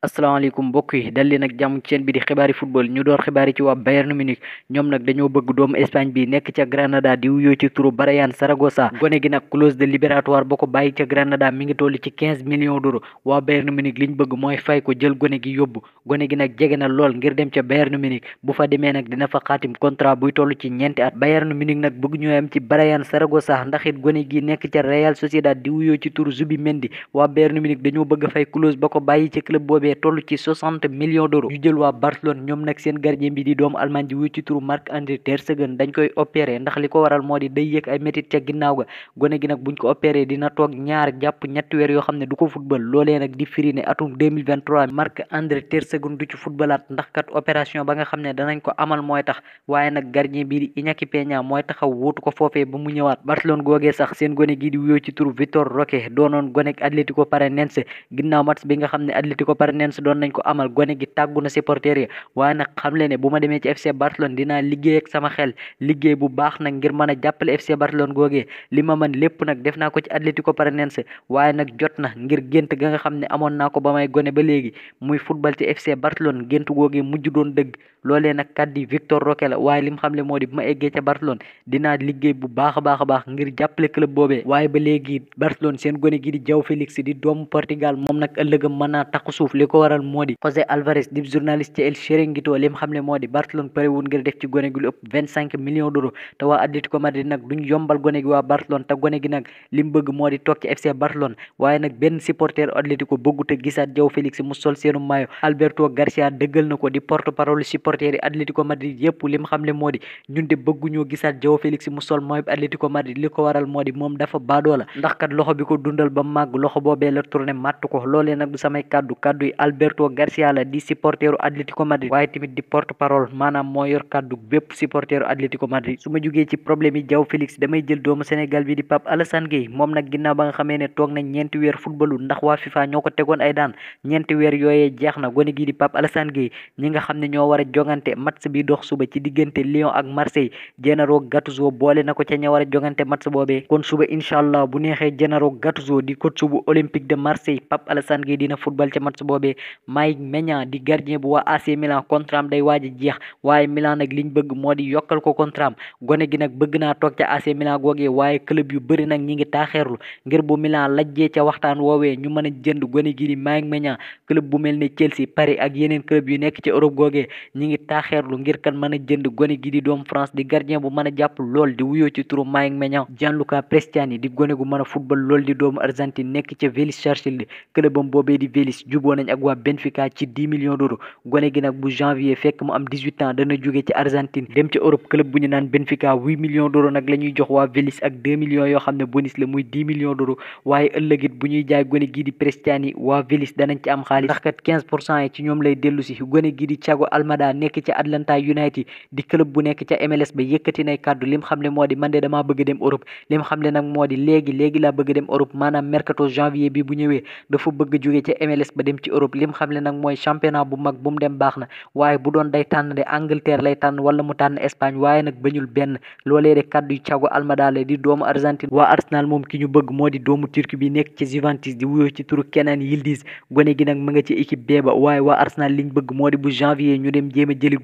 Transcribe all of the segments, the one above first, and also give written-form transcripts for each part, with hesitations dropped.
asalaamaaleykum mbokk yi dal leen ak jàmm ci chaîne bi di xibaari football ñu door xibaar yi ci waa Bayern Munich ñoom nag dañoo bëgg doomu Espagne bi nekk ca Granada di wuyoo ci turu Bryan Zaragoza gone gi nag clause de libératoire ba ko bàyyi ca Granada mi ngi toll ci 15 millions d'euros waa Bayern Munich liñ bëgg mooy fay ko jël gone gi yóbbu gone gi nag jege na lool ngir dem ca Bayern Munich bu fa demee nag dina fa xaatim contrat buy toll ci ñeenti at Bayern Munich nag bëgg ñoo am ci Bryan Zaragoza ndax it gone gi nekk ca Real Sociedad di wuyoo ci turu Zubimendi waa Bayern Munich dañoo bëgg fay clause ba ko bàyyi ci club boobee toll ci 60 millions d'euros ñu jël waa Barcelone ñoom nag seen gardien bi di doomu Allemagne ji wuy ci turu Marc-André ter Stegen dañ koy opéré ndax li ko waral moo di day yëg ay métit ca ginnaaw ga gone gi nag buñ ko opéré dina toog ñaar jàpp ñetti weer yoo xam ne du ko football loolee nag di firi ne atum 2023 Marc-André ter Stegen du ci footballaat ndax kat opération ba nga xam ne danañ ko amal mooy tax waaye nag gardien bi di Iñaki Peña mooy taxaw wuutu ko foofee ba mu ñëwaat Barcelone googee sax seen gone gi di wuyoo ci turu Vitor Roque doonoon gonek Atlético Paranense ginnaaw match bi nga xam ne Atlético Paranense doon nañ ko amal gone gi tàggu na supporter yi waaye nag xam le ne bu ma demee ci FC Barcelone dinaa liggéey ak sama xel liggéey bu baax nag ngir mën a jàppale FC Barcelone googee li ma mën lépp nag def naa ko ci Atlético Paranense waaye nag jot na ngir gént ga nga xam ne amoon naa ko ba may gone ba léegi muy football ci FC Barcelone gént googee mujj doon dëgg loolee nag kàddu Victor Roque la waaye lim xam le moo di bu ma eggee ca Barcelone dinaa liggéey bu baax a baax ngir jàppale club boobee waaye ba léegi Barcelone seen gone gi di João Félix di doomu Portugal moom nag ëllëgam mën naa takku suuf li ko waral moo di José Alvarez di journaliste ci El Chiringuito lim xam le moo di Barcelone parewul ngir def ci gone gi lu ëpp 25 millions d'euros te waa Atlético Madrid nag duñ yombal gone gi waa Barcelone te gone gi nag lim bëgg moo di toog ci FC Barcelone waaye nag benn supporter Atlético bëggut a gisaat João Félix mu sol seenu mayo Alberto Garcia dëggal na ko di porte parole supporter yi Atlético Madrid yépp lim xam le moo di ñun de bëgguñoo gisaat João Félix mu sol mayo Atlético Madrid li ko waral moo di moom dafa baadoo la ndax kat loxo bi ko dundal ba màgg loxo boobee la tourné matt ko loolee nag du samay kàddu yi Alberto Garcia la di supporteru Atlético Madrid waaye tamit di porte parole maanaam moo yor kàddu bépp supporteru Atlético Madrid su ma jugee ci problème yi João Félix damay jël doomu Sénégal bi di Pape Alassane Gueye moom nag ginnaaw ba nga xamee ne toog na ñeenti weer footballu ndax waa FIFA ñoo ko tegoon ay daan ñeenti weer yooyee jeex na gone gii di Pape Alassane Gueye ñi nga xam ne ñoo war a jongante match bi dox suba ci diggante Lyon ak Marseille Gennaro Gattuso boole na ko ca ña war a jongante match boobee kon suba incha allah bu neexee Gennaro Gattuso di coach bu Olympique de Marseille Pape Alassane Gueye dina football ca match boobee Mike Maignan di gardien bu waa AC Milan contrat am day waaj a jeex waaye Milan nag liñ bëgg moo di yokkal ko contrat am gone gi nag bëgg naa toog ca AC Milan googee waaye club yu bëri nag ñi ngi taaxeerlu ngir bu Milan lajjee ca waxtaan woowee ñu mën a jënd gone gi di Mike Maignan club bu mel ne Chelsea Paris ak yeneen club yu nekk ci Europe googee ñi ngi taaxeerlu ngir kan mën a jënd gone gi di doomu France di gardien bu mën a jàpp lool di wuyoo ci turu Mike Maignan Gianluca Prestiani di gone gu mën a football lool di doomu Argentine nekk ca Vélez Sarsfield clubam boobee di Vélez juboo nañ ak waa Benfica ci 10 millions d'euros gone gi nag bu janvier fekk mu am 18 ans dana jóge ci Argentine dem ci Europe club bu ñu naan Benfica 8 millions d'euros nag la ñuy jox waa Vélez ak 2 millions yoo xam ne bonus la muy 10 millions d'euros waaye ëllëgit bu ñuy jaay gone gii di Prestiani waa Vélez danañ ci am xaalis ndax kat 15% yi ci ñoom lay dellu si gone gii di Thiago Almada nekk ca Atlanta United di club bu nekk ca MLS ba yëkkati nay kàddu lim xam le moo di man de damaa bëgg dem Europe lim xam le nag moo di léegi laa bëgg dem Europe maanaam mercato janvier bi bu ñëwee dafa bëgg jóge ca MLS ba dem ci Europe lim xam le nag mooy championnat bu mag bu mu dem baax na waaye bu doon day tànn de Angleterre lay tànn wala mu tànn Espagne waaye nag bañul benn loolee de kàddu yu Thiago Almada la di doomu Argentine waa Arsenal moom ki ñu bëgg moo di doomu Turquie bi nekk ci Juventus di wuyoo ci turu Kenan Yildiz gone gi nag mu nga ci équipe B ba waaye waa Arsenal liñ bëgg moo di bu janvier ñu dem jéem a jëli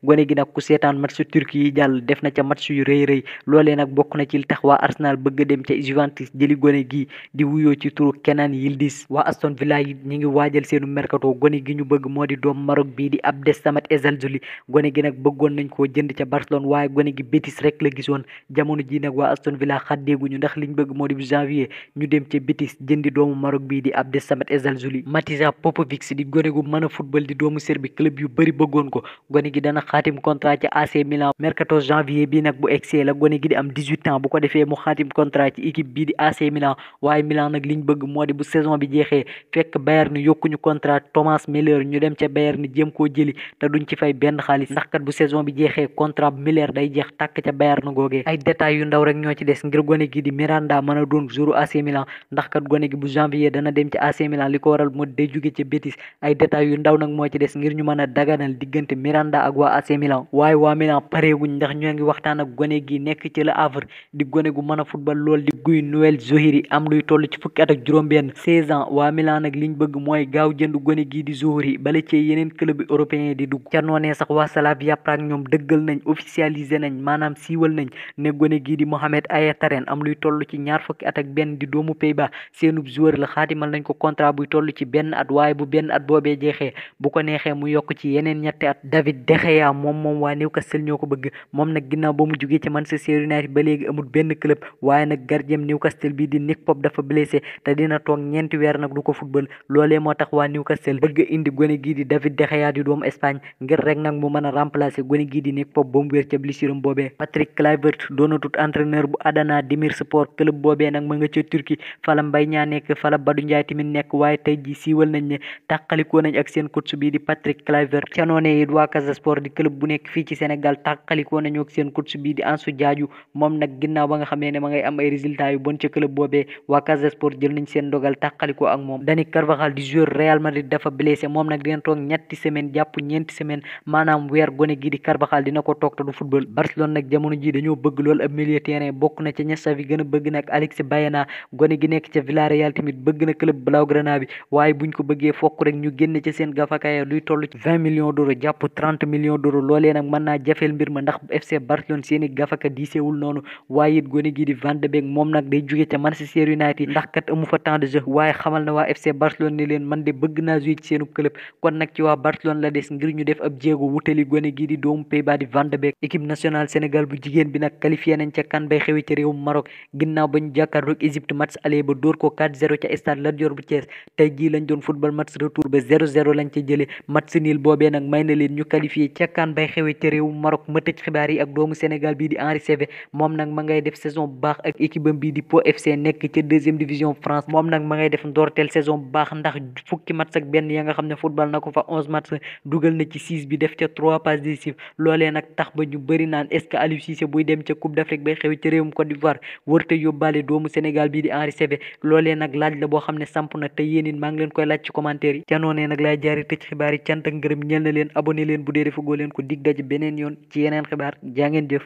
gone gi nag ku seetaan match Turquie yi jàll def na ca match yu rëy loolee nag bokk na ci li tax waa Arsenal bëgg dem ca Juventus jëli gone gi di wuyoo ci turu Kenan Yildiz waa Aston Villa yi ñi ngi waajal seenu mercato gone gi ñu bëgg moo di doomu Maroc bii di Abdes Samad Ezzalzouli gone gi nag bëggoon nañ koo jënd ca Barcelone waaye gone gi Betis rek la gisoon jamono ji nag waa Aston Villa xaddeeguñu ndax liñ bëgg moo di bu janvier ñu dem ca Betis jëndi doomu Maroc bii di Abdes Samad Ezzalzouli Matija Popovic di gone gu mën a football di doomu Serbie club yu bëri bëggoon ko gone gi dana xaatim contrat ci AC Milan mercato janvier bi nag bu egsee la gone gi di am 18 ans bu ko defee mu xaatim contrat ci équipe bii di AC Milan waaye Milan nag liñ bëgg moo di bu saison bi jeexee fekk Bayern yokkuñu contrat Thomas Müller ñu dem ca Bayern jéem koo jëli te duñ ci fay benn xaalis ndax kat bu saison bi jeexee contrat Müller day jeex tàkk ca Bayern googee ay détails yu ndaw rek ñoo ci des ngir gone gi di Miranda mën a doon jouru AC Milan ndax kat gone gi bu janvier dana dem ci AC Milan li ko waral moo day jóge ca Betis ay détails yu ndaw nag moo ci des ngir ñu mën a daganal diggante Miranda ak waa AC Milan waaye waa Milan pareeguñ ndax ñoo ngi waxtaan ak gone gi nekk ci Le Havre di gone gu mën a football lool di Guy Noël Zohiri am luy toll ci fukki at ak juróom benn 16 ans waa Milan nag liñ bëgg mooy gaaw jënd gone gii di Zuhri bala ci yeneen club européen di dugg. ca noonee sax waa Slavia Prague ñoom dëggal nañ officialisé nañ maanaam siiwal nañ ne gone gii di Mohamed Ayataren am luy toll ci 21 di doomu Pays-Bas seenub joueur la xaatimal nañ ko contrat buy toll ci benn at waaye bu benn at boobee jeexee bu ko neexee mu yokk ci yeneen ñetti at. David De Gea moom waa Newcastle ñoo ko bëgg moom nag ginnaaw ba mu jugee ci Manchester United ba léegi amul benn club waaye nag gardien Newcastle bii di Nick Pope dafa blessé te dina toog ñeenti weer nag du ko football loolee moo tax waa Newcastle bëgg indi gone gii di David De Gea di doomu Espagne ngir rek nag mu mën a remplacer gone gii di Nick Pope ba mu wér ca blessure am boobee. Patrick Kluivert doonatut entraîneur bu Adana Demirspor club boobee nag ma nga ca Turquie fala Mbaye Niang nekk fala Badou Ndiaye tamit nekk waaye tey ji siiwal nañ ne tàqalikoo nañ ak seen coach bii di Patrick Kluivert. ca noonee it waa Casa Sport di club bu nekk fii ci Sénégal tàqalikoo nañu ak seen coach bii di Ansu Diadio moom nag ginnaaw ba nga xamee ne ma ngay am ay résultats yu bon ca club boobee waa Casa Sport jël nañ seen dogal tàqalikoo ak moom. Dani Carvajal di joueur Real Madrid dafa blessé moom nag dina toog ñetti semaine jàpp ñeenti semaine maanaam weer gone gi di Carvajal dina ko toog te du football. Barcelone nag jamono ji dañoo bëgg lool ab milieu terrain bokk na ca ña Xavi gën a bëgg nag Alex Baena gone gi nekk ca Villarreal tamit bëgg na club Blaugrana bi waaye buñ ko bëggee fokk rek ñu génn ca seen gafakaaya luy toll ci 20 millions d'euros jàpp 30 millions d'euros loolee nag mën naa jafeel mbir ma ndax FC Barcelone seeni gafaka diisewul noonu waaye it gone gi di Van de Beek moom nag day jóge ca Manchester United ndax kat amu fa temps de jeu waaye xamal na waa FC Barcelone ne leen man de bëgg naa jouer ci seenu club kon nag ci waa Barcelone la des ngir ñu def ab jéego wutali gone gi di doomu Pays-Bas di Van de Beek. équipe nationale Sénégal bu jigéen bi nag qualifié nañ ca CAN bay xewi ca réewum Maroc ginnaaw bañ jàkkaarloog Égypte match aller ba dóor ko 4-0 ca stade Lat Dior bu Thiès tey jii lañ doon football match retour ba 0-0 lañ ca jëlee match nul boobee nag may na leen ñu qualifié ca CAN bay xewi ca réewum Maroc ma tëj xibaar yi ak doomu Sénégal bii di Henri Saivet moom nag ma ngay def saison bu baax ak équipe am bii di Pau FC nekk ca deuxième division France moom nag ma ngay def ndorteel saison bu baax ndax fukki match ak benn ya nga xam ne football na ko fa 11 match dugal na ci 6 bi def ca 3 passes décisives loolee nag tax ba ñu bëri naan est-ce que Aliou Cissé buy dem ca Coupe d'Afrique bay xewi ca réewum Côte d'Ivoire wërte yóbbaale doomu Sénégal bii di Henri Saivet loolee nag laaj la boo xam ne samp na te yéen it maa ngi leen koy laaj ci commentaire yi ca noonee nag laay jaari tëj xibaar yi cant ak ngërëm ñeel na leen abonné leen bu dee defagoo leen ko dig daje beneen yoon ci yeneen xibaar jaa ngeen jëf